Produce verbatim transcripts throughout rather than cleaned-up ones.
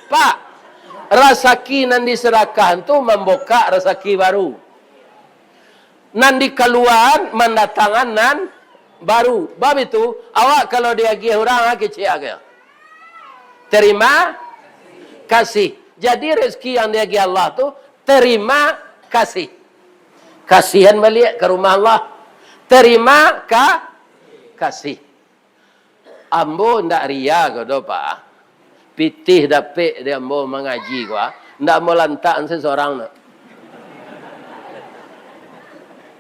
Pak, rasaki nan disadakahan tu mambukak rasaki baru. Nan dikaluaan mandatangan nan baru. Bab itu, awak kalau diagiah urang, ah, kecek agiah. Terima kasih. Jadi, rezeki yang diagiah Allah tu, terima kasih. Kasihan baliak ka rumah Allah. Terima ka-, kasih. Ambo ndak ria ko doh, Pak. Pitih dapek di ambo mangaji ko, ah. Ndak ambo lantak se sorang tu.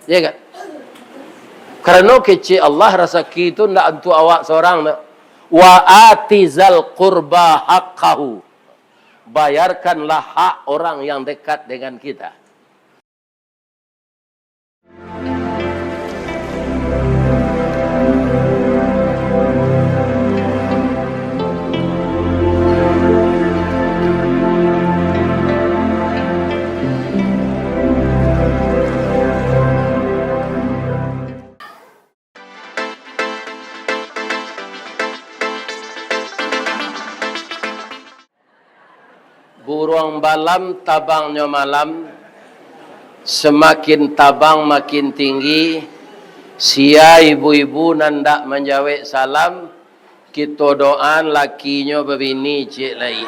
Ya kan? Karano kecek Allah rasaki tu ndak untuak awak sorang tu. Wa ati zal qurba haqqahu. Bayarkanlah hak orang yang dekat dengan kita. Buruang balam tabangnyo malam, samakin tabang makin tinggi. Sia ibu-ibu nan dak manjawek salam, kito doaan lakinyo babini ciek lai.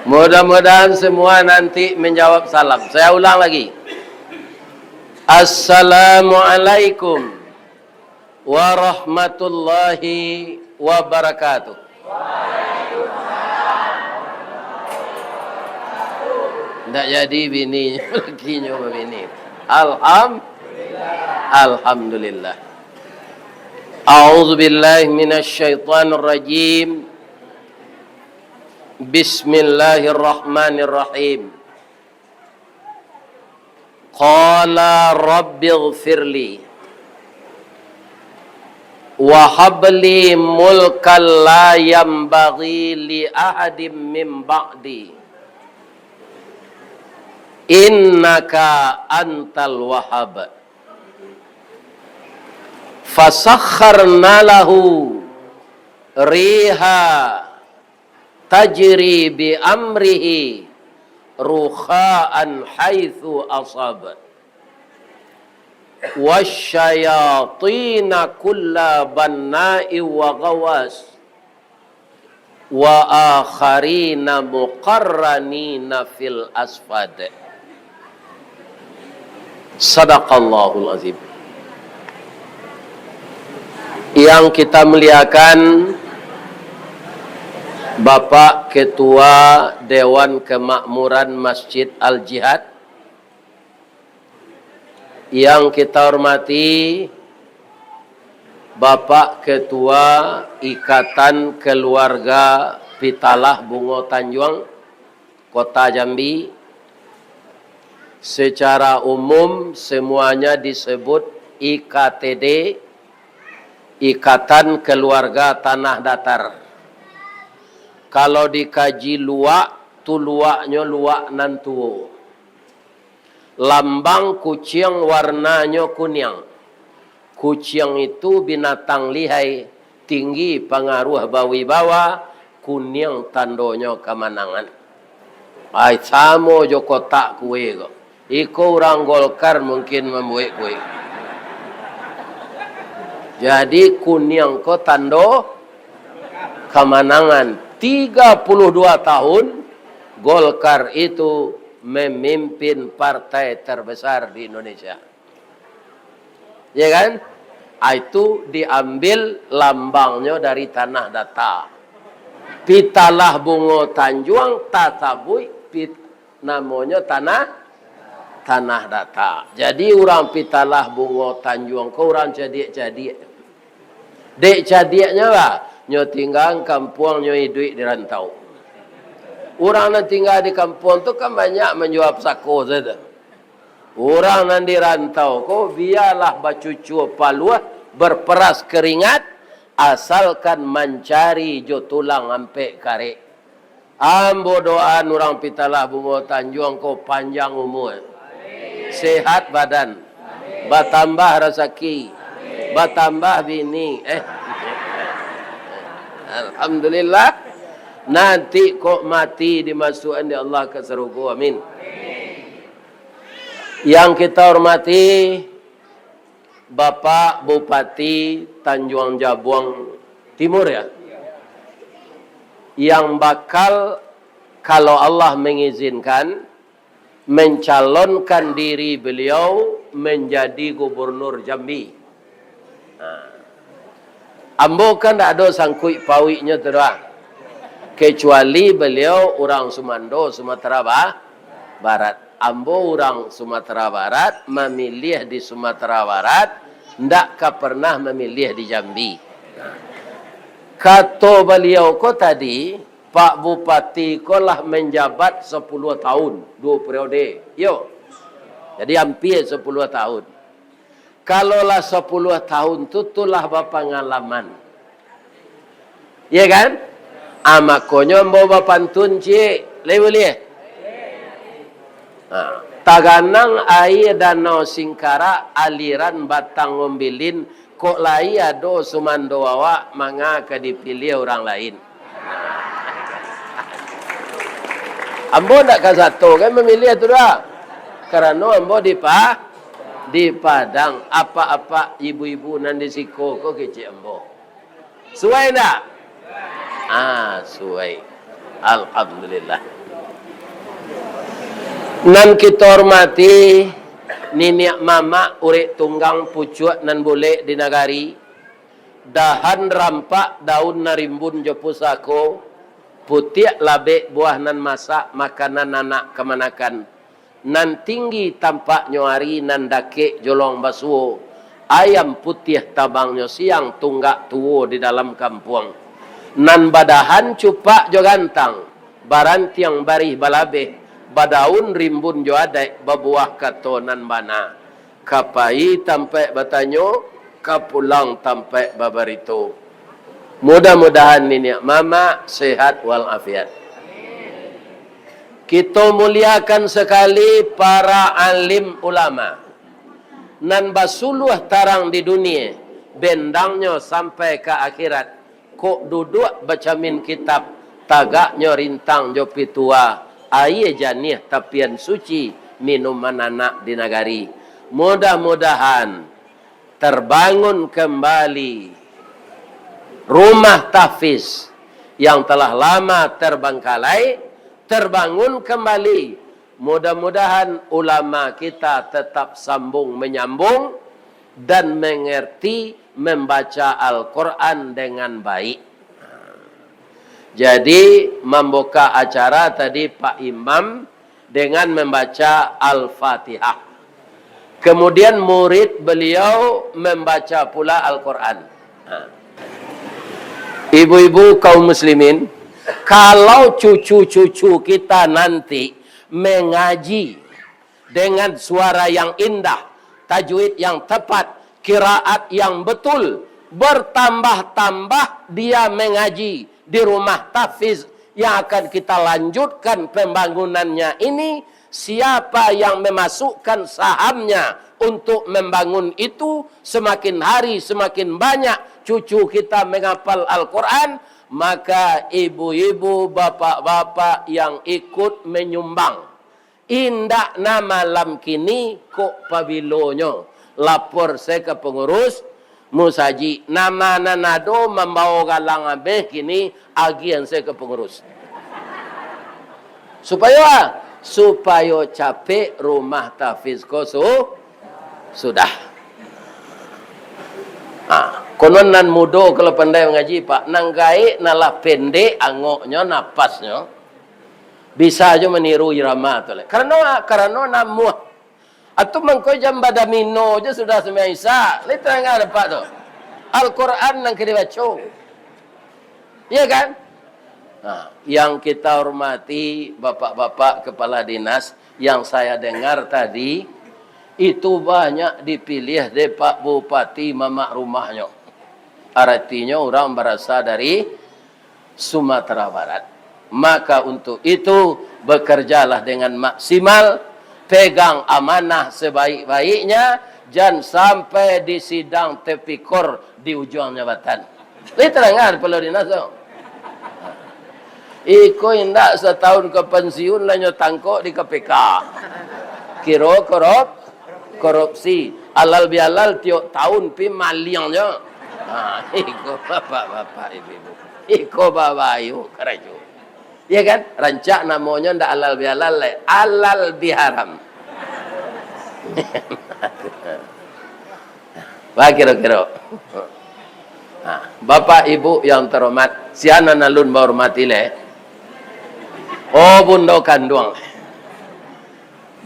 Mudah-mudahan semua nanti menjawab salam. Saya ulang lagi. Assalamualaikum warahmatullahi wabarakatuh. Ndak jadi bini, lakinyo babini. Alham-, Alhamdulillah. A'udzubillahi minasyaitonirrajim. Bismillahirrahmanirrahim. Qala rabbighfirli wa habli mulkan la yanbaghi li ahadim min ba'di, innaka antal wahhab. Fasakharna lahu riha tajri bi amrihi rukha'an haitsu ashab. Wasyayatina kulla banna'in wa ghawwas. Wa akharina muqarranina fil asfad. Sadaqallahul azim. Yang kita muliakan, Bapak Ketua Dewan Kemakmuran Masjid Al-Jihad, yang kita hormati Bapak Ketua Ikatan Keluarga Pitalah Bungo Tanjuang, Kota Jambi, secara umum semuanya disebut I K T D, Ikatan Keluarga Tanah Datar. Kalau dikaji luak, tu luaknyo luak nan tuo. Lambang kuciang warnanyo kuniang. Kuciang itu binatang lihai, tinggi pangaruah bawibawa, kuniang tandonyo kamanangan. Ai, samo jo kotak kue ko. Iko urang Golkar mungkin mambuek kue. Jadi, kuniang ko tando kamanangan. Tiga puluh dua tahun Golkar itu memimpin partai terbesar di Indonesia. Ya kan? Ah, itu diambil lambangnyo dari Tanah Datar. Pitalah Bungo Tanjuang tasabuik pit-, namonyo Tanah, Tanah Datar. Jadi, urang Pitalah Bungo Tanjuang ko urang cadiak-cadiak. Dek cadiaknyo lah, nyo tingga kampuang, nyo iduik di rantau. Urang nan tingga di kampuang tu kan banyak manjua pusako sajo. Urang nan di rantau ko, bialah bacucua paluah, berperas keringat, asalkan mancari jo tulang ampek karek. Ambo doaan urang Pitalah Bungo Tanjuang ko panjang umua, sehat badan, batambah rasaki, Batambah bini. Eh. Alhamdulillah. Nanti kok mati dimasukan di Allah ka sarugo. Amin. Yang kita hormati Bapak Bupati Tanjuang Jabuang Timur, ya, yang bakal, kalau Allah mengizinkan, mencalonkan diri beliau menjadi gubernur Jambi. Nah, ambo kan ndak ado sangkuik pauiknyo tu doh. Kecuali beliau urang Sumando, Sumatera Ba-, Barat. Ambo urang Sumatera Barat, mamiliah di Sumatera Barat, ndak ka pernah mamiliah di Jambi. Nah, kato baliau ko tadi, Pak Bupati ko lah manjabat sapuluah tahun, duo periode. Yo. Jadi, ampia sapuluah tahun. Kalau lah sapuluah tahun tu, tu lah bapangalaman. Iya kan? Ah, makonyo ambo bapantun ciek. Lai buliah? Ah, taganang aia Danau Singkarak, aliran Batang Ombilin, kok lai ado sumando awak, manga ka dipiliah urang lain? Ambo ndak ka sato kan mamiliah tu doh. Karano ambo di Pa-, di Padang, apak-apak ibu-ibu nan di siko ko kecek ambo. Suai ndak? Ah, suai. Alhamdulillah. Nan kito hormati, niniak mamak, urek tunggang, pucuak nan bulek di nagari, dahan rampak, daun nan rimbun jo pusako, putiak labek, buah nan masak, makanan anak kamanakan, nan tinggi tampaknyo ari, nan dakek jolong basuo, ayam putiah tabangnyo siang, tunggak tuo di dalam kampuang, nan badahan cupak jo gantang, barantiang barih balabeh, badaun rimbun jo adaik, babuah kato nan bana. Ka pai tampaik batanyo, ka pulang tampaik babarito. Mudah-mudahan niniak mamak sehat walafiat. Kito muliakan sakali para alim ulama nan basuluah tarang di dunie, bendangnyo sampai ka akhirat. Kok duduak bacamin kitab, tagaknyo rintang jo pitua, aia janiah tapian suci, minuman anak di nagari. Mudah-mudahan terbangun kembali rumah tahfiz yang telah lama terbengkalai, terbangun kembali. Mudah-mudahan ulama kita tetap sambung menyambung dan mengerti membaca Al-Quran dengan baik. Jadi, membuka acara tadi Pak Imam dengan membaca Al-Fatihah. Kemudian murid beliau membaca pula Al-Quran. Ha. Ibu-ibu kaum muslimin, kalau cucu-cucu kita nanti mengaji dengan suara yang indah, tajwid yang tepat, qiraat yang betul, bertambah-tambah dia mengaji di rumah tahfiz yang akan kita lanjutkan pembangunannya ini, siapa yang memasukkan sahamnya untuk membangun itu, semakin hari semakin banyak cucu kita menghafal Al-Quran, maka ibu-ibu, bapak-bapak yang ikut menyumbang, indak na malam kini, kok pabilonyo lapor se ka pangurus musajik, nama nan ado mambao galang abeh kini, agiahan se ka pangurus. Supayo a? Supayo capek rumah tahfiz ko su-, sudah. Ha, konon nan mudo kalau pandai mangaji, Pak, nan gaek nan lah pendek angoknyo, napasnyo, bisa jo maniru irama tu lai. Karano, karano namuah. Atu mangko jam badomino jo sudah sumbayang Isya. Lai tarang dapek tu. Al-Quran nan ka dibaco. Iya kan? Nah, yang kita hormati Bapak-bapak Kepala Dinas, yang saya dengar tadi, itu banyak dipilih dek Pak Bupati mamak rumahnyo. Aratinyo urang barasa dari Sumatera Barat. Maka untuk itu, bekerjalah dengan maksimal, pegang amanah sebaik-baiknya, Jan sampai di sidang tipikor di ujuang jabatan. Lai tarang kan kepala dinas tu? Iko indak satahun ka pansiun lah nyo tangkok di K P K. Kiro korup-, korupsi. Alal bihalal tiok tahun pi maliang nyo. Ha, iko bapak-bapak, ibu-ibu. Iko babayu karajo. Iya kan? Rancak namonyo ndak alal bihalal lai. Alal biharam. Bah kiro-kiro. Nah, Bapak Ibu yang terhormat, sianan alun bahormati leh. Oh, bundo kanduang.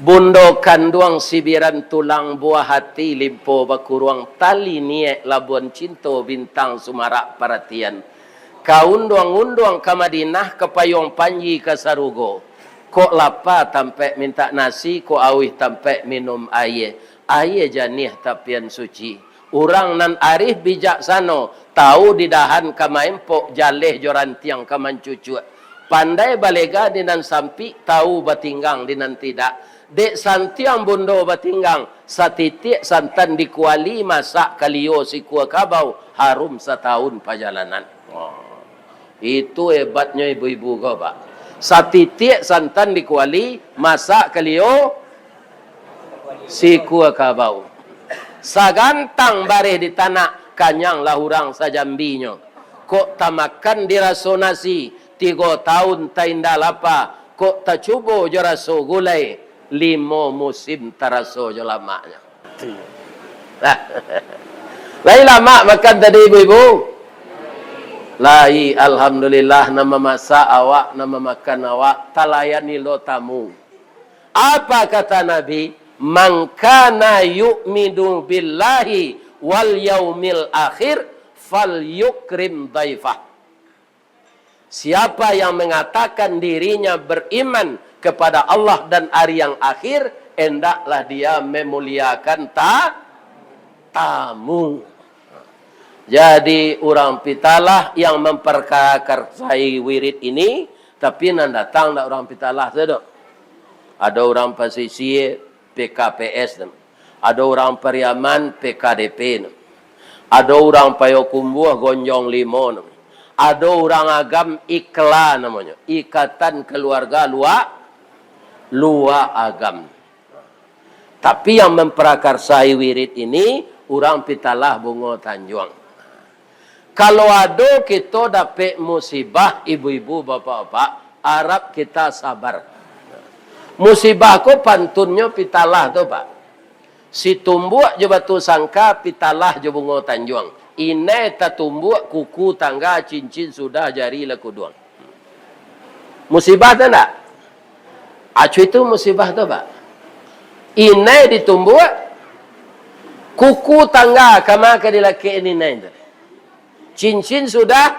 Bundo kanduang sibiran tulang, buah hati limpo bakuruang, tali niek labuan cinto, bintang sumarak paratian. Ka unduang-unduang ka Madinah, ka payuang panji ka sarugo. Kok lapa tampek mintak nasi, kok auih tampek minum aia. Aia janiah tapian suci. Urang nan arih bijaksano, tahu di dahan ka maempok, jaleh jo rantiang ka mancucuak. Pandai balega di nan sampik, tahu batinggang di nan tidak. Dek santiang bundo batinggang, satitiak santan di kuali, masak kalio sikua kabau, harum satahun pajalanan. Wah, itu hebatnyo ibu-ibu ko, Pak. Satitiak santan di kuali, masak kalio sikua kabau. Sagantang bareh di tanak, kanyang lah urang sajambinyo. Kok tamakan diraso nasi, tigo tahun tainda lapa, kok tacubo jo raso gulai, limo musim taraso jo lamaknyo. Lah. Lai lamak makan tadi, ibu-ibu? Lai, alhamdulillah, nan mamasak awak, nan mamakan awak, talayani lo tamu. Apa kata Nabi? "Man kana yu'minu billahi wal yaumil akhir, fal yukrim daifah." Siapa yang mengatakan dirinya beriman kepada Allah dan hari yang akhir, hendaklah dia memuliakan ta-, tamu. Jadi, urang Pitalah yang memperkasai wirid ini, tapi nan datang ndak urang Pitalah tu doh. Ado urang Pasisia, P K P S tu. Ado urang Pariaman, P K D P tu. Ado urang Payokumbuah, Gonjong Limo tu. Ado urang Agam, IKLA namonyo, Ikatan Keluarga Lua-, Lua Agam. Tapi yang memprakarsai wirid ini, urang Pitalah Bungo Tanjuang. Kalau ado kito dapek musibah, ibu-ibu, bapak-bapak, arap kita sabar. Musibah ko pantunnyo Pitalah tu, Pak. Si Tumbuak jo Batu Sangka, Pitalah jo Bungo Tanjuang. Inai tatumbuak, kuku tangga, cincin sudah, jari lah kuduang. Musibah tu ndak? Acu itu musibah tu, Pak. Inai ditumbuak, kuku tangga kama ka dilakek inai tu. Cincin sudah,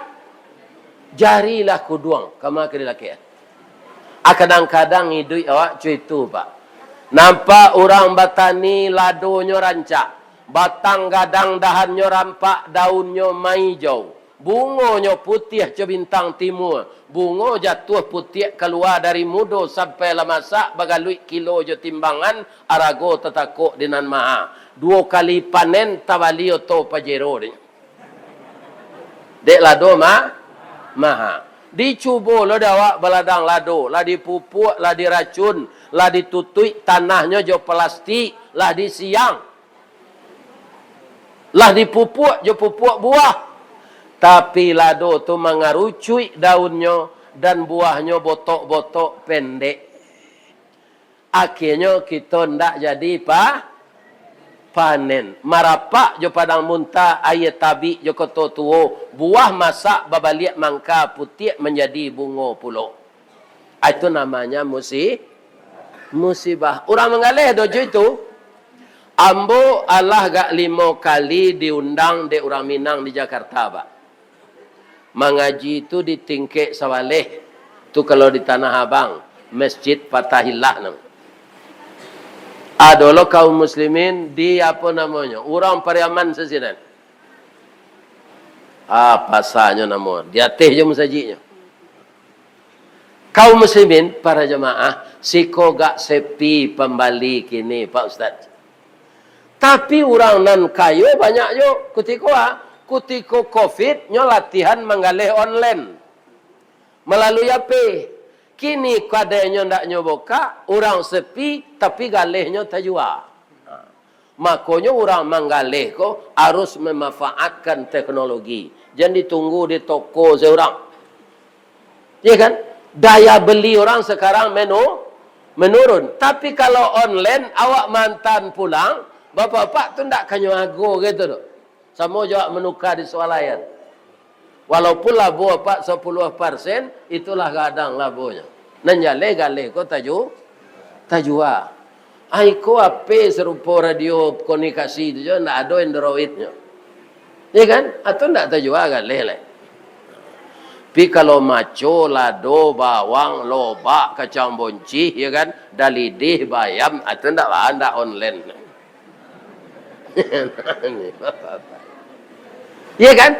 jari lah kuduang kama ka dilakek. Ah, kadang-kadang iduik awak cuitu, Pak. Nampak urang batani, ladonyo rancak, batang gadang dahannyo rampak, daunnyo maijau. Bungonyo putiah co bintang timua, bungo jatuah putiak kalua dari mudo sampai lah masak, bagaluik kilo jo timbangan, arago tatakok di nan maha. Duo kali panen tabali oto pajero dek, dek lado ma-, maha. Dicubo lo dek awak baladang lado, lah dipupuak, lah diracun, lah ditutuik tanahnyo jo palastik, lah disiang. Lah dipupuak jo pupuak buah, tapi lado tu mangarucuik daunnyo, dan buahnyo botok-botok pendek. Akhianyo kito ndak jadi pa-, panen. Marapak jo Padang Muntah, Aia Tabik jo Koto Tuo, buah masak babaliak mangka, putiak manjadi bungo pulo. Ah, itu namanya musi-, musibah. Urang manggaleh dojo itu. Ambo alah gak limo kali diundang dek urang Minang di Jakarta, Pak. Mangaji tu di tingkek Sabaleh. Tu kalau di Tanah Abang, Masjid Fatahillah namo. Ado lo kaum muslimin di, apo namonyo, urang Pariaman sasinan. Ah, pasanyo namo, di ateh jo musajiknyo. Kaum muslimin, para jamaah, siko gak sepi pambali kini, Pak Ustaz. Tapi urang nan kayo banyak jo. Kutiko a, kutiko covid, nyo latihan manggaleh online. Malalui H P. Kini kadainyo ndak nyo bukak, urang sepi, tapi galehnyo tajua. Makonyo urang manggaleh ko harus memanfaatkan teknologi. Jan ditunggu di toko se urang. Ya kan? Daya beli orang sekarang menu-, menurun. Tapi kalau online, awak mantan pulang, bapak-bapak tu ndak kanyo ago gitu tu. Samo jo awak manuka di swalayan. Walaupun labo apak sapuluah persen, itulah gadang labonyo. Nan jaleh galeh ko taju-, tajua. Ai ko H P sarupo radio komunikasi tu jo, ndak ado Androidnyo. Ya kan? Atau ndak tajua galeh lai. Tapi kalau maco, lado, bawang, lobak, kacang boncih, ya kan? Dalidih, bayam, atau ndak, ndak online. Iya kan?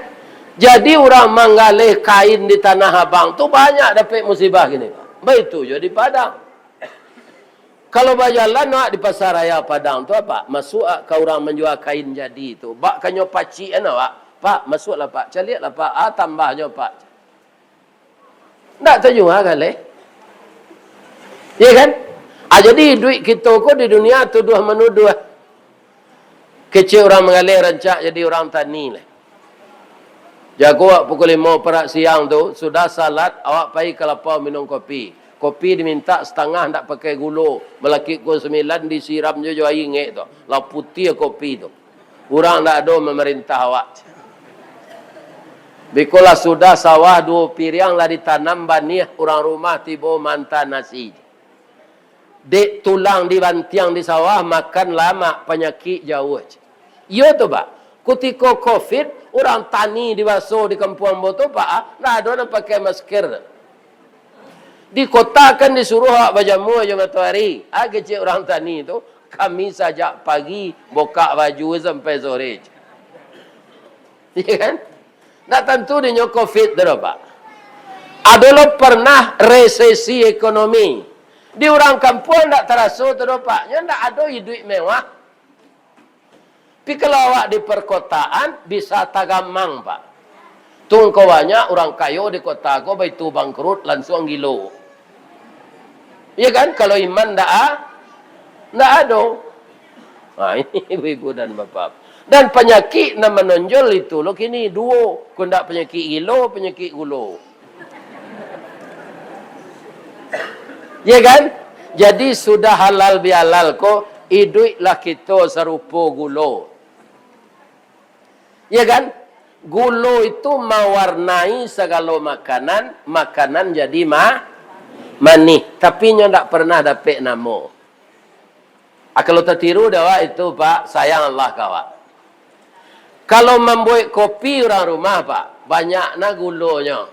Jadi urang manggaleh kain di Tanah Abang tu banyak dapek musibah gini, Pak. Baitu jo di Padang. Kalau bajalan awak di Pasar Raya Padang tu, Pak, masuak ka urang manjua kain jadi tu. Bak kanyo pacik an awak, "Pak, masuaklah, Pak. Caliaklah, Pak. Ah, tambahnyo, Pak." Ndak tajua galeh. Iya kan? Ah, jadi iduik kito ko di dunia tuduah manuduah. Kecek urang manggaleh rancak jadi urang tani lai. Jago awak pukul limo parak siang tu, sudah salat, awak pai ka lapau minum kopi. Kopi dimintak satangah ndak pakai gulo, malakik pukul sambilan disiram jo, jo aia ingek tu. Lah putiah kopi tu. Urang ndak ado mamarintah awak. Bikolah sudah sawah duo piriang lah ditanam baniah, urang rumah tibo maanta nasi. Dek tulang dibantiang di sawah, makan lamak, panyakik jauah. Iyo tu, Pak. Kutiko covid, urang tani di baso di kampuang ambo tu, Pak, ah, ndak ado nan pakai masker. Di kota kan disuruah awak bajamua jo matoari. Ah, kecek urang tani tu, kami sajak pagi bukak baju sampai sore. Iya kan? Ndak tantu dinyo covid tu doh, Pak. Ado lo pernah resesi ekonomi. Di urang kampuang ndak taraso tu doh, Pak. Nyo ndak ado iduik mewah. Tapi kalau awak di perkotaan, bisa tagamang, Pak. Tu ko banyak urang kayo di kota ko, baitu bangkrut, lansuang gilo. Iya kan? Kalau iman ndak a-, ndak ado. Ha, ini ibu-ibu dan bapak. Dan panyakik nan manonjol itu lo kini, duo. Ko ndak panyakik gilo, panyakik gulo. Ya kan? Jadi, sudah halal bihalal ko, iduiklah kito sarupo gulo. Ya kan? Gulo itu mawarnai sagalo makanan, makanan jadi ma-, manih. Tapi nyo ndak pernah dapek namo. Ah, kalau tatiru dek awak itu, Pak, sayang Allah ka awak. Kalau mambuek kopi urang rumah, Pak, banyak na gulonyo.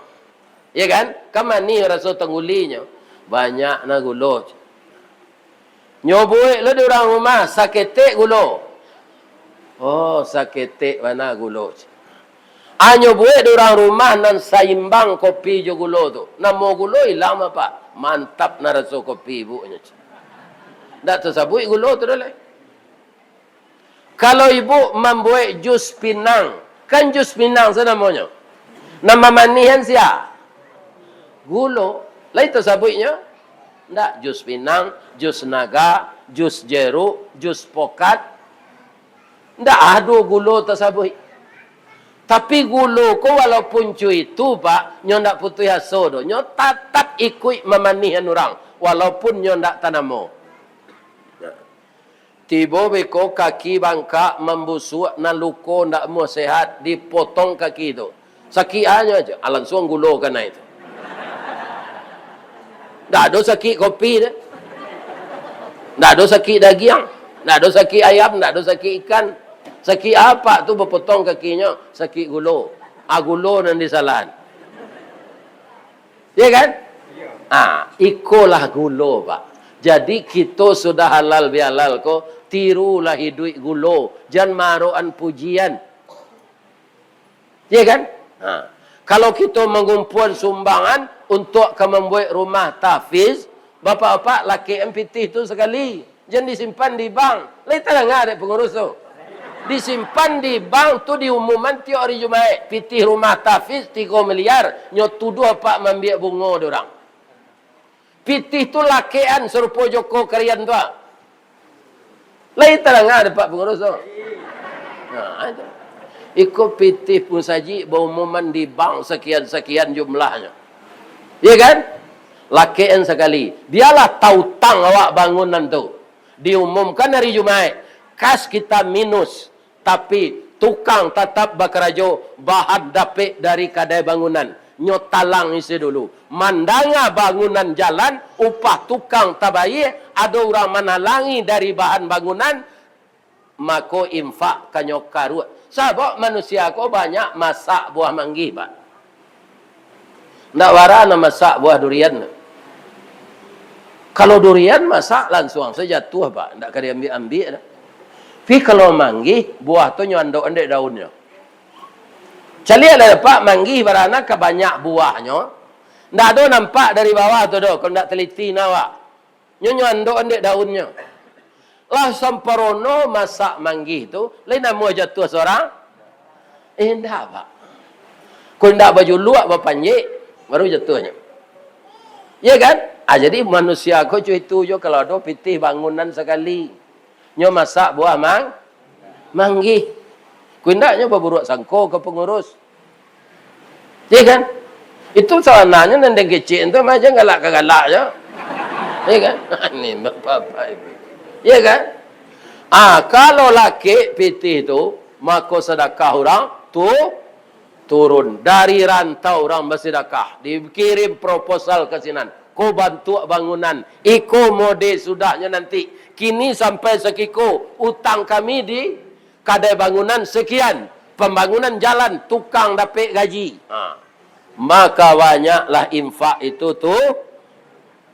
Ya kan? Kan manih raso tanggulinyo. Banyak na gulo. Nyo buek lo di urang rumah, saketek gulo. Oh, saketek bana gulo. Anyo buek di urang rumah nan saimbang kopi jo gulo tu. Namo gulo ilang, Pak. Mantap na raso kopi ibuknyo. Ndak tasabuik gulo tu doh lai. Kalau ibuk mambuek jus pinang, kan jus pinang se namonyo. Nan mamanihan sia? Gulo. Lai tasabuiknyo? Ndak, jus pinang, jus naga, jus jeruk, jus pokat. Ndak ado gulo tasabuik. Tapi gulo ko walaupun cuitu, Pak, nyo ndak putuih aso doh. Nyo tatap ikuik mamanihan urang, walaupun nyo ndak tanamo. Tibo beko kaki bangkak, mambusuak, nan luko ndak amuah sehat, dipotong kaki tu. Sakik anyo aja, ah, lansuang gulo kanai tu. Ndak ado sakik kopi tu. Ndak ado sakik dagiang, ndak ado sakik ayam, ndak ado sakik ikan. Sakik apak tu bapotong kakinyo? Sakik gulo. Ah, gulo nan disalahan. Ya kan? Ah, ikolah gulo, Pak. Jadi, kito sudah halal bihalal ko, tirulah iduik gulo, jan maarokan pujian. Ya kan? Ha. Kalau kito mangumpuan sumbangan untuak ka mambuek rumah tahfiz, bapak-bapak, lakekan pitih tu sakali. Jan disimpan di bank. Lai tadanga dek pangurus tu. Disimpan di bank tu diumuman tiok ari Jumaik. Pitih rumah tahfiz tigo miliar, nyo tuduah apak maambiak bungo di urang. Pitih tu lakekan sarupo Joko Karian tu, ah. Lai tadanga dek apak pangurus tu. Nah, itu. Iko pitih musajik baumuman di bank sakian-sakian jumlahnyo. Iya kan? Lakekan sakali. Bialah tautang awak bangunan tu. Diumumkan ari Jumaik, kas kita minus, tapi tukang tatap bakarajo, bahan dapek dari kadai bangunan, nyo talang isi dulu. Mandanga bangunan jalan, upah tukang tabayie, ado urang manalangi dari bahan bangunan, mako infak kanyo karuak. Sabab manusia ko banyak masak buah manggih, Pak. Ndak bara nan masak buah durian. Kalau durian masak, lansuang sajo jatuah, Pak. Ndak ka diambiak-ambiak doh. Tapi kalau manggih, buah tu nyo andok-andok daunnyo. Caliaklah, Pak, manggih barana ka banyak buahnyo. Ndak ado nampak dari bawah tu doh, kalau ndak teliti nah, Pak. Nyo, nyo andok-andok daunnyo. Lah samparono masak manggih tu, lai namuah jatuah surang? Eh, indak, Pak. Ko indak bajuluak, bapanjek, baru jatuahnyo. Iya kan? Ah, jadi manusia ko co itu jo, kalau ado pitih bangunan sakali, nyo masak buah mang-, manggih. Ko indaknyo baburuak sangko ka pangurus. Iya kan? Itu sabananyo nan den kecek tu mah jan galak ka galak jo. Iya kan? Ini bapak-bapak ibu. Iya kan? Ah, kalau lakek pitih tu, mako sadakah urang tu turun. Dari rantau urang basadakah, dikirim proposal ka sinan. Ko bantuak bangunan, iko mode sudahnyo nanti. Kini sampai sakiko, utang kami di kadai bangunan sekian, pambangunan jalan, tukang dapek gaji. Ha. Maka banyaklah infak itu tu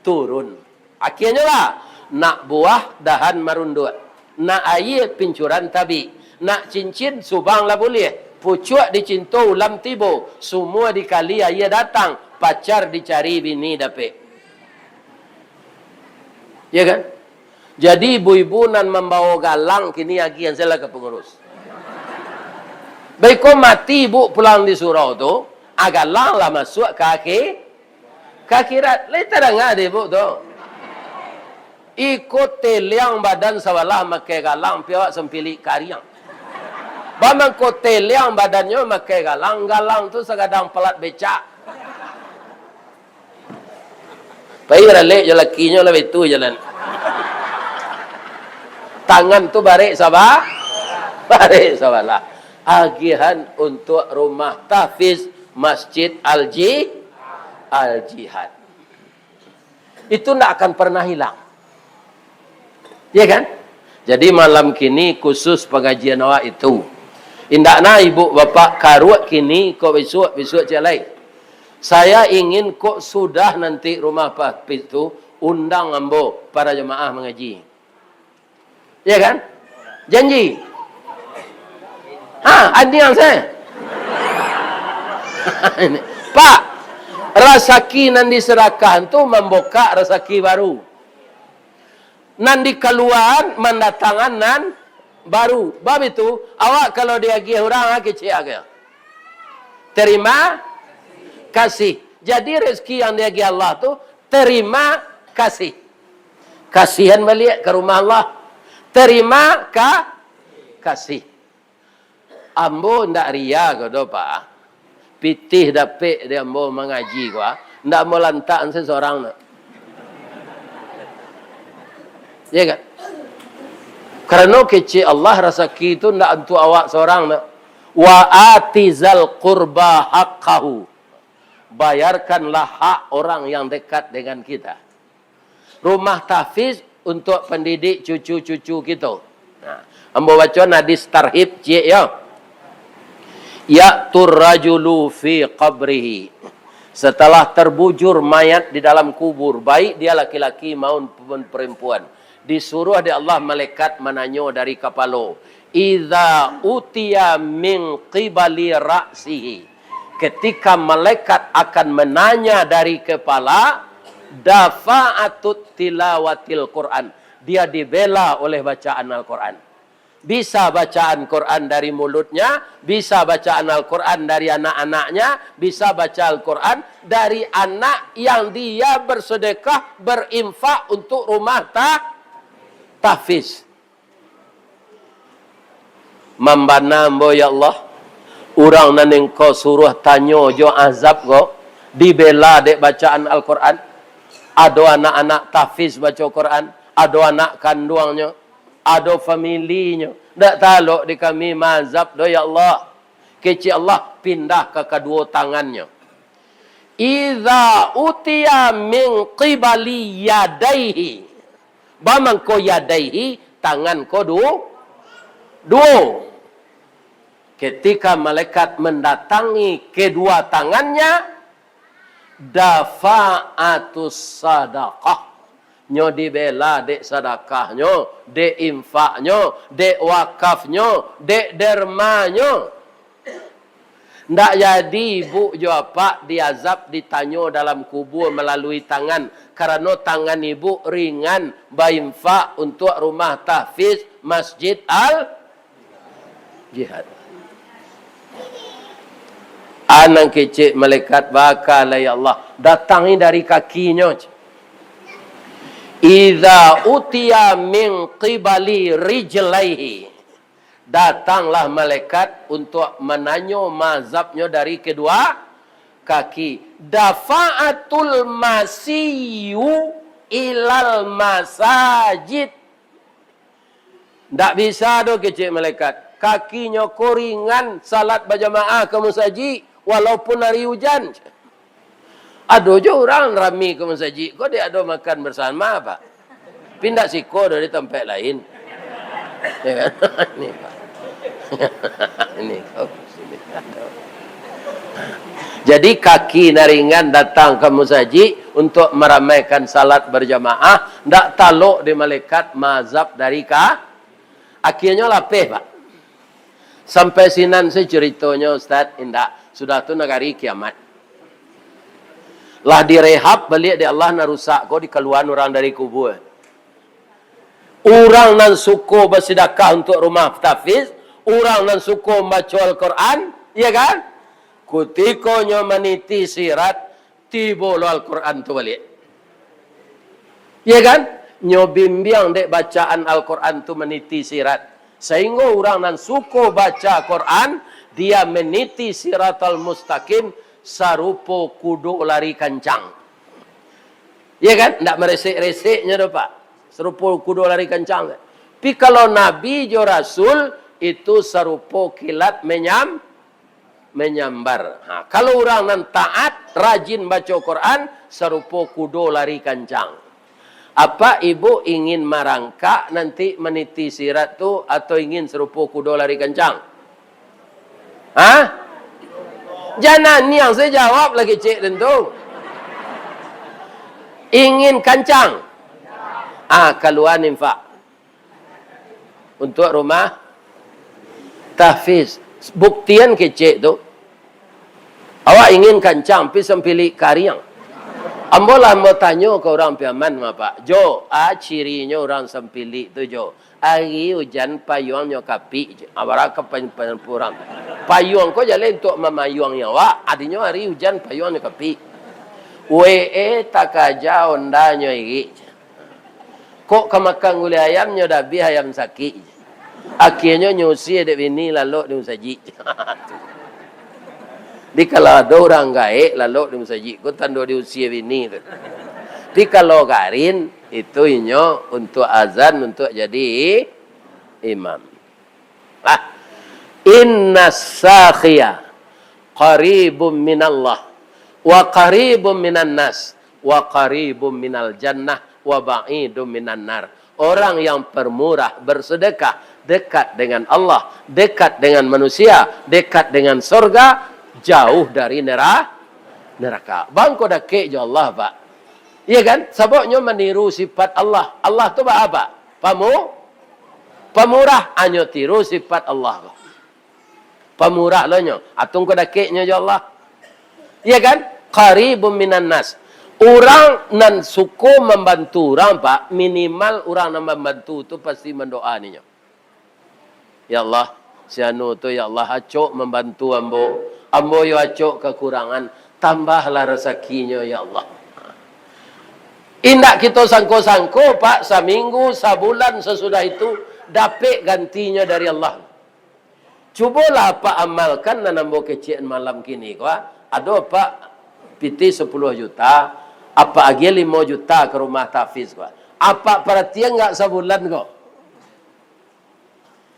turun. Akhirnyo lah, nak buah dahan marunduak, nak aia pincuran tabik, nak cincin subang lah buliah, pucuak dicinto ulam tibo, sumua dikali aia datang, pacar dicari bini dapek. Ya kan? Jadi, ibu-ibu nan mambawo galang kini agiahan sajolah ka pangurus. Baiko mati ibu pulang di surau tu, ah, galang lah masuak ka akhi-, ka akhirat. Lai tadanga dek ibu tu? Iko teliang badan sabalah makai galang, pi awak sampilik kariang. Bamangko teliang badannyo makai galang, galang tu sagadang palat becak. Pai baralek jo lakinyo lah baitu jalan. Tangan tu barek saba-, barek sabalah. Agihan untuak rumah tahfiz Masjid Al-Ji-, Al-Jihad. Itu ndak akan pernah hilang. Iya kan? Jadi malam kini khusus pangajian awak itu. Indak nah ibu bapak karuak kini, kok bisuak, bisuak ciek lai. Saya ingin kok sudah nanti rumah tahfiz tu, undang ambo para jamaah mangaji. Iya kan? Janji. Ha, andiang se. Pak, rasaki nan disadakahan tu mambukak rasaki baru. Nan dikaluaan mandatangan nan baru. Bab itu, awak kalau diagiah urang, ha, kecek agiah. Terima kasih. Jadi, rezeki yang diagiah Allah tu, terima kasih. Kasihan baliak ka rumah Allah. Terima ka-, kasih. Ambo ndak ria ko doh, Pak. Pitih dapek di ambo mangaji ko, ah. Ndak ambo lantak se sorang tu. Ya kan? Karano kecek Allah, rasaki tu ndak untuak awak sorang tu. Wa ati zal qurba haqqahu. Bayarkanlah hak orang yang dekat dengan kita. Rumah tahfiz untuk pendidik cucu-cucu kito. Nah, ambo baco hadis tarhib ciek yo. Ya'tur rajulu fi qabrihi. Setelah terbujur mayat di dalam kubur, baik dia laki-laki maupun perempuan, disuruh dek Allah malaikat mananyo dari kapalo, "Idza utiya min qibali ra'sihi." Ketika malaikat akan menanya dari kepala, dafa'atut tilawatil Quran, Dia dibela oleh bacaan Al-Quran. Bisa bacaan Quran dari mulutnya, bisa bacaan Al-Quran dari anak-anaknya, bisa baca Al-Quran dari anak yang dia bersedekah, berinfak untuk rumah ta-, tahfiz. Mambana ambo, ya Allah, urang nan Engkau suruah tanyo jo azab ko, dibela dek bacaan Al-Quran. Ado anak-anak tahfiz baco Quran, ado anak kanduangnyo, ado familinyo. Ndak talok di kami maazab doh, ya Allah. Kecek Allah, pindah ka kaduo tangannyo. Idza utiya min qibali yadaihi. Ba mangko yadaihi, tangan ko du-, duo. Ketika malaikat mendatangi kedua tangannya, dafa'atus sadaqah. Nyo dibela dek sadakahnyo, dek infaknyo, dek wakafnyo, dek dermanyo. Ndak jadi ibu jo apak diazab, ditanyo dalam kubua malalui tangan, karano tangan ibu ringan bainfak untuak rumah tahfiz Masjid Al-Jihad. Anang kecek malaikat, baka lah, ya Allah, datangi dari kakinyo. Idza utiya min qibali rijlaihi. Datanglah malaikat untuak mananyo mazabnyo dari kedua kaki. Dafa'atul masiyu ilal masajid. Ndak bisa doh kecek malaikat. Kakinyo ko ringan salat bajamaah ka musajik, walaupun ari ujan. Ado jo urang rami ka musajik ko, dek ado makan bersama, Pak. Tapi ndak siko doh di tampek lain. Ya kan? Ini, Pak. Ini kau sini. Jadi, kaki nan ringan datang ka musajik untuk maramaikan salat berjamaah, ndak talok di malaikat mazab dari ka-, akhirnyo lapeh, Pak. Sampai sinan se ceritonyo, Ustaz? Indak. Sudah tu nagari kiamat. Lah direhab baliak dek Allah, nan rusak ko dikaluaan urang dari kubua. Urang nan suko basidakah untuak rumah tahfiz, urang nan suko mambaco Al-Quran, iya kan? Kutiko nyo maniti sirat, tibo lo Al-Quran tu baliak. Iya kan? Nyo bimbiang dek bacaan Al-Quran tu maniti sirat. Sainggo urang nan suko baca Quran, dia meniti siratal mustaqim sarupo kudo lari kancang. Iya kan? Ndak maresek-reseknyo doh, Pak. Sarupo kudo lari kancang. Tapi kalau nabi jo rasul, itu sarupo kilat menyam-, menyambar. Ha, kalau urang nan taat, rajin baco Quran, sarupo kudo lari kancang. Apa ibu ingin marangkak nanti maniti sirat tu, atau ingin sarupo kudo lari kancang? Ha? Jan naniang sajo jawab lah kecek den tu. Ingin kancang? Ah, kaluaan infak. Untuak rumah tahfiz. Buktian kecek tu. Awak ingin kancang, pi sampilik kariang. Ambo lah ambo tanyo ka urang Piaman, Pak. Jo, a cirinyo urang sampilik tu, Jo? Ari ujan payuangnyo kapik, Jo. A, bara ka pan-, pan-, urang. Payuang ko jaleh untuak mamayuangi awak, adinyo ari ujan payuangnyo kapik. Wee, takaja ondanyo irik. Kok ka makan gulai ayam, nyo dah abih ayam sakik. Akhirnyo nyo usie dek bini lalok di musajik. Jadi kalau ado urang gaek lalok di musajik, ko tando diusie bini tu. Tapi kalau garin, itu inyo untuak azan, untuak jadi imam. Ah. Innas sakhiya qaribum minallah, wa qaribum minan nas, wa qaribum minal jannah, wa ba'idum minan nar. Orang yang pemurah, bersedekah, dekat dengan Allah, dekat dengan manusia, dekat dengan sorga, jauh dari nera-, neraka. Bangko dakek jo Allah, Pak. Iya kan? Sababnyo maniru sifat Allah. Allah tu ba-, apa? Pamu-, pamurah, anyo tiru sifat Allah, Pak. Pamurah lo nyo. Atungku dakeknyo jo Allah. Iya kan? Qaribum minan nas. Urang nan suko mambantu urang, Pak, minimal urang nan mambantu tu pasti mandoa ninyo. "Ya Allah, si anu tu, ya Allah, acok mambantu ambo. Ambo yo acok kakurangan, tambahlah rasakinyo, ya Allah." Indak kito sangko-sangko, Pak, saminggu, sabulan sasudah itu, dapek gantinyo dari Allah. Cubolah Apak amalkan nan ambo kecekan malam kini ko, ah. Ado Apak pitih sapuluah juta, Apak agiah limo juta ka rumah tahfiz ko, ah. Apak paratian nggak sabulan ko?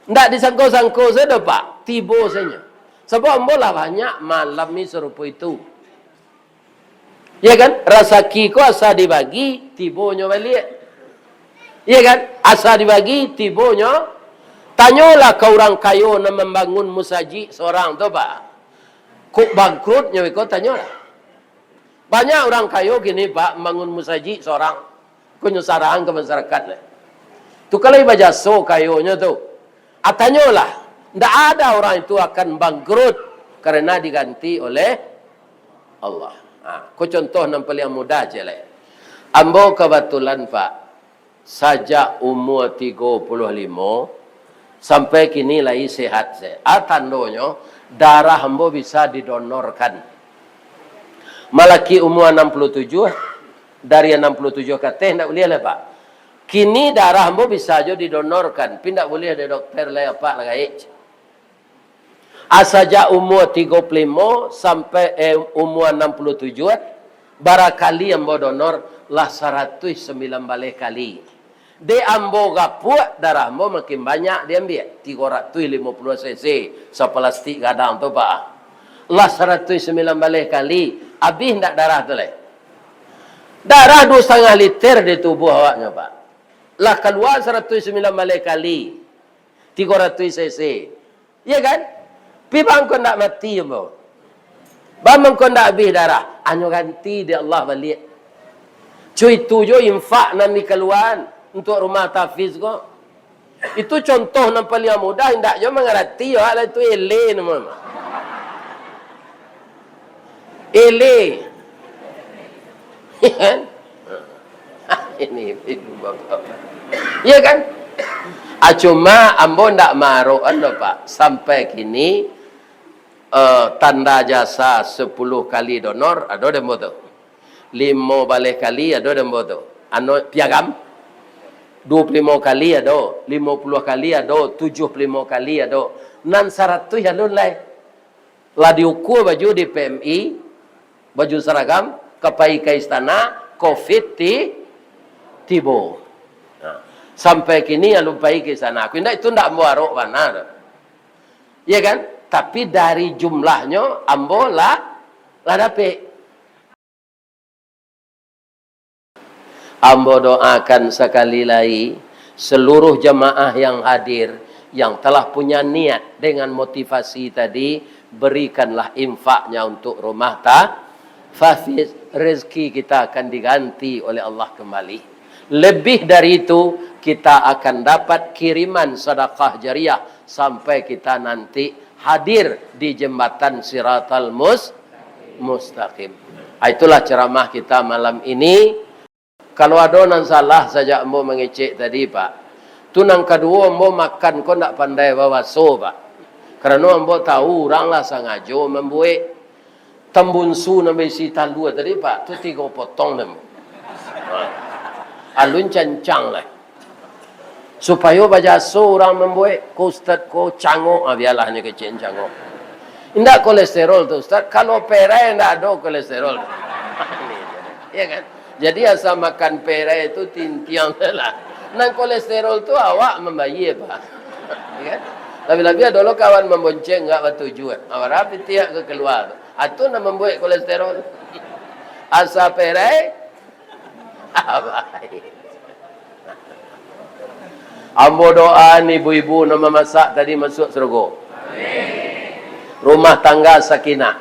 Ndak disangko-sangko sajo, Pak, tibo sajo. Sabab ambo lah banyak malam ni sarupo itu. Ya kan? Rasaki ko asa dibagi, tibonyo baliak. Ya kan? Asa dibagi, tibonyo. Tanyolah ka urang kayo nan mambangun musajik sorang tu, Pak. Kok bangkrutnyo iko, tanyolah. Banyak urang kayo kini, Pak, mambangun musajik sorang. Ko nyo sarahan ka masyarakat, leh. Tu kalau bajaso kayonyo tu. Ah, tanyolah, ndak ada orang itu akan bangkrut karena diganti oleh Allah. Ha, ko contoh nan paliang mudah, cek lai. Ambo kabatulan, Pak, sajak umua tigo puluah limo sampai kini lai sehat se. Ah, tandonyo darah ambo bisa didonorkan. Malaki umua anam puluah tujuah, dari anam puluah tujuah ka ateh ndak buliah lai, Pak. Kini darah ambo bisa jo didonorkan, pi ndak buliah dek dokter lai, Apak lah gaek. Ah, sajak umua tigo puluah limo sampai, eh, umua anam puluah tujuah, bara kali ambo donor? Lah saratuih sambilan baleh kali. Dek ambo gapuak, darah ambo makin banyak diambiak, tigo ratuih limo puluah cc, sapalastik gadang tu, Pak. Lah saratuih sambilan baleh kali, abih ndak darah tu lai? Darah duo satangah liter di tubuah awaknyo, Pak. Lah kalua saratuih sambilan baleh kali, tigo ratuih cc. Iya kan? Pi bangko ndak mati ambo. Bang mangko ndak abih darah, anyo ganti dek Allah baliak. Cu itu jo infak nan dikaluaan untuak rumah tahfiz ko. Itu contoh nan paliang mudah, indak jo mangarati, yo, alah itu ele namo. Ele. Iya kan? Ini ibu bapak. Iya kan? Ah, cuma ambo ndak maarokan doh, Pak. Sampai kini, eh, tanda jasa sapuluah kali donor, ado dek ambo tu. Limo baleh kali ado dek ambo tu. Ano, piagam. Duo puluah limo kali ado, limo puluah kali ado, tujuah puluah limo kali ado. Nan saratuih alun lai. Lah diukua baju di P M I, baju saragam, ka pai ka istana, covid ti-, tibo. Nah, sampai kini alun pai ka istana. Aku indak, itu ndak ambo arok bana tu. Iya kan? Tapi dari jumlahnyo, ambo lah, lah dapek. Ambo doakan sakali lai, seluruh jamaah yang hadir, yang telah punya niat dengan motivasi tadi, berikanlah infaknya untuk rumah ta-, tahfiz, rezeki kita akan diganti oleh Allah kembali. Lebih dari itu, kita akan dapat kiriman sedekah jariah sampai kita nanti hadir di jembatan Siratal Mus-, Mustaqim. Ah, itulah ceramah kita malam ini. Kalau ado nan salah sajak ambo mangecek tadi, Pak, tu nan kaduo, ambo makan ko ndak pandai babaso, Pak. Karano ambo tahu urang lah sangajo mambuek. Tambunsu nan baisi talua tadi, Pak, tu tigo potong dek ambo. Ha. Alun cancang lai. Supayo bajaso urang mambuek, ko ustad ko cangok, ah, bialah nyo kecek cangok. Indak kolesterol tu, ustad, kalau perai indak ado kolesterol. Iya kan? Jadi asa makan perai tu tintiang lah. Nan kolesterol tu awak mambayia, Pak. Iya kan? Labiah-labiah dulu kawan mambonceng nggak batujuan. Awak rapi tiak ke keluar tu. Atu nan mambuek kolesterol. Asa perai, Ambo doaan ibu-ibu nan mamasak tadi masuak sarugo. Rumah tangga sakinah.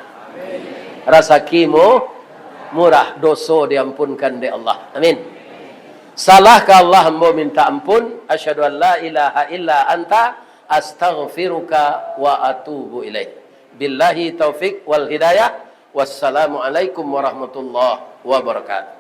Rasaki mu-, murah, doso diampunkan dek Allah. Amin. Salah ka Allah ambo minta ampun. Asyhadu an la ilaha illa anta, astaghfiruka wa atubu ilaik. Billahi taufik wal hidayah. Wassalamualaikum warahmatullahi wabarakatuh.